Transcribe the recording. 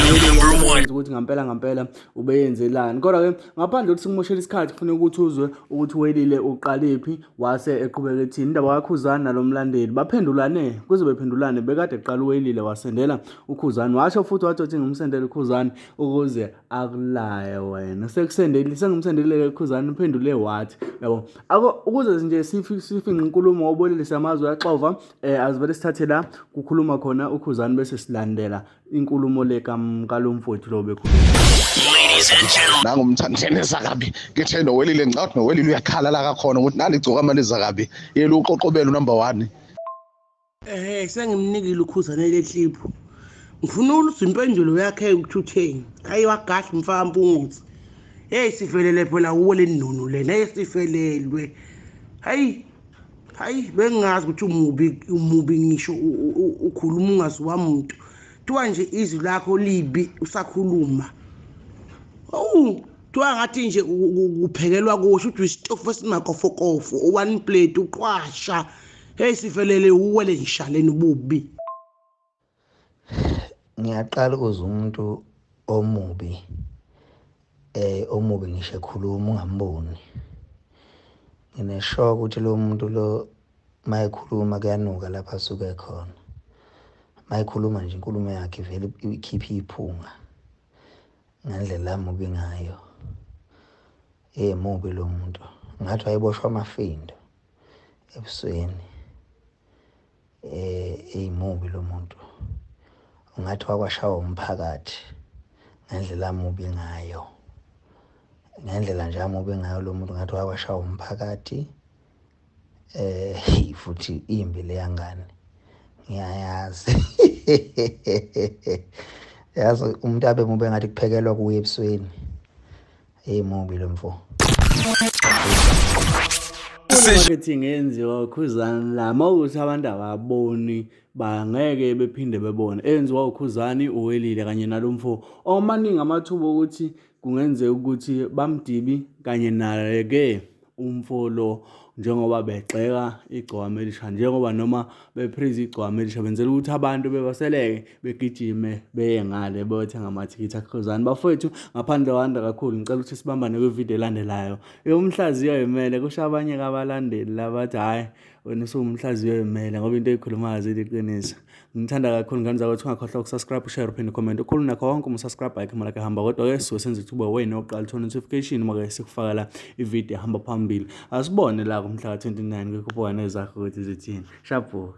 NoWelile ukuthi ngampela ngampela ubeyenzelani. Kodwa-ke ngaphandle kokuthi sikumoshele isikhathi kufuneka ukuthi uzwe ukuthi uWelile uqalephi wase eqhubeka ethini. Indaba kaKhuzani nalo mlandeli baphendulane kuze bephendulane bekade eqala uWelile wasendela uKhuzani washo futhi wathi wathi ngimsendele uKhuzani ukuze akulaye wena sekusendele sengimsendelile uKhuzani uphendule wathi yabo ako ukuze nje sifinqe inkulumo ngobolile siyamazi uyaxova azivele sithathe la kukhuluma khona uKhuzani bese silandela inkulumo le kalomfowethu lo bekhuluma. Nangumthandeni kabi ngithe noWelile ngicabanga noWelile uyakhala la kakhona ukuthi nali igcokama liza kabi yena uqoqobela unumber 1. Ehhe sengimnikile uKhuzane le clip. Ngifuna ukuzwa impendulo yakhe ukuthi utheni. Hayi wagadla umfaka Mpungose. Hey sifelele phela uwe le nunu lena. Hey sifelelwe. Hayi hayi bengingazi ukuthi umubi umubi ngisho ukhuluma ungaziwa muntu. Kuthiwa nje izwi lakho libi usakhuluma. Awu kuthiwa ngathi nje kuphekelwa kusho ukuthi isitofu esimakofokofo one plate uqwasha. Hey sifelele uwe le nshaleni ububi. Ngiyaqala ukuzwa umuntu omubi omubi ngisho ekhuluma ungamboni. Ngineshock ukuthi lo muntu lo mayekhuluma kuyanuka lapha asuke khona. Mayekhuluma nje inkulumo yakhe vele ikhipha iphunga ngendlela amubi ngayo. Mubi lo muntu. Ngathi wayeboshwa amafindo ebusweni. Eyimubi lo muntu. Ungathi wakwashawa umphakathi ngendlela amubi ngayo. Ngendlela nje amubi ngayo lo muntu ngathi wakwashawa umphakathi. Futhi imbi leya ngane. Ngiyayazi. Yazi umuntu abe mubi ngathi kuphekelwa kuye ebusweni. Mubi lo mfo. Marketing eyenziwa uKhuzani la mawukuthi abantu ababoni bangeke bephinde bebone eyenziwa uKhuzani uWelile kanye nalomfo omaningi amathuba okuthi kungenzeka ukuthi bamdibi kanye naye ke umfo lo njengoba begxeka igcokama elisha njengoba noma bephrize igcokama elisha benzela ukuthi abantu bebaseleke begijime beye ngale beyothenga amathikithi aKhuzani. Bafowethu ngaphandle kwanda kakhulu ngicela ukuthi sibambane kwividiyo elandelayo. Umhlaziyo imele kusho abanye kabalandeli labathi hhayi wena usuwumhlaziyo imele ngoba into oyikhulumayo ziliqiniso. Ngithanda kakhulu ngane zakwethu ungakhohlwa ukusubscribe, ushare uphinde ucomment. Ukhulu nakho wonke uma usubscribe ayikho imali ehamba kodwa ke suke senza ukuthi ube wena oqala uthola notification uma ke sikufaka la ividiyo ehamba phambili. Asibone la kumhla ka-29 kwikhuphuka nezakho ukuthi zithini. Shabhu.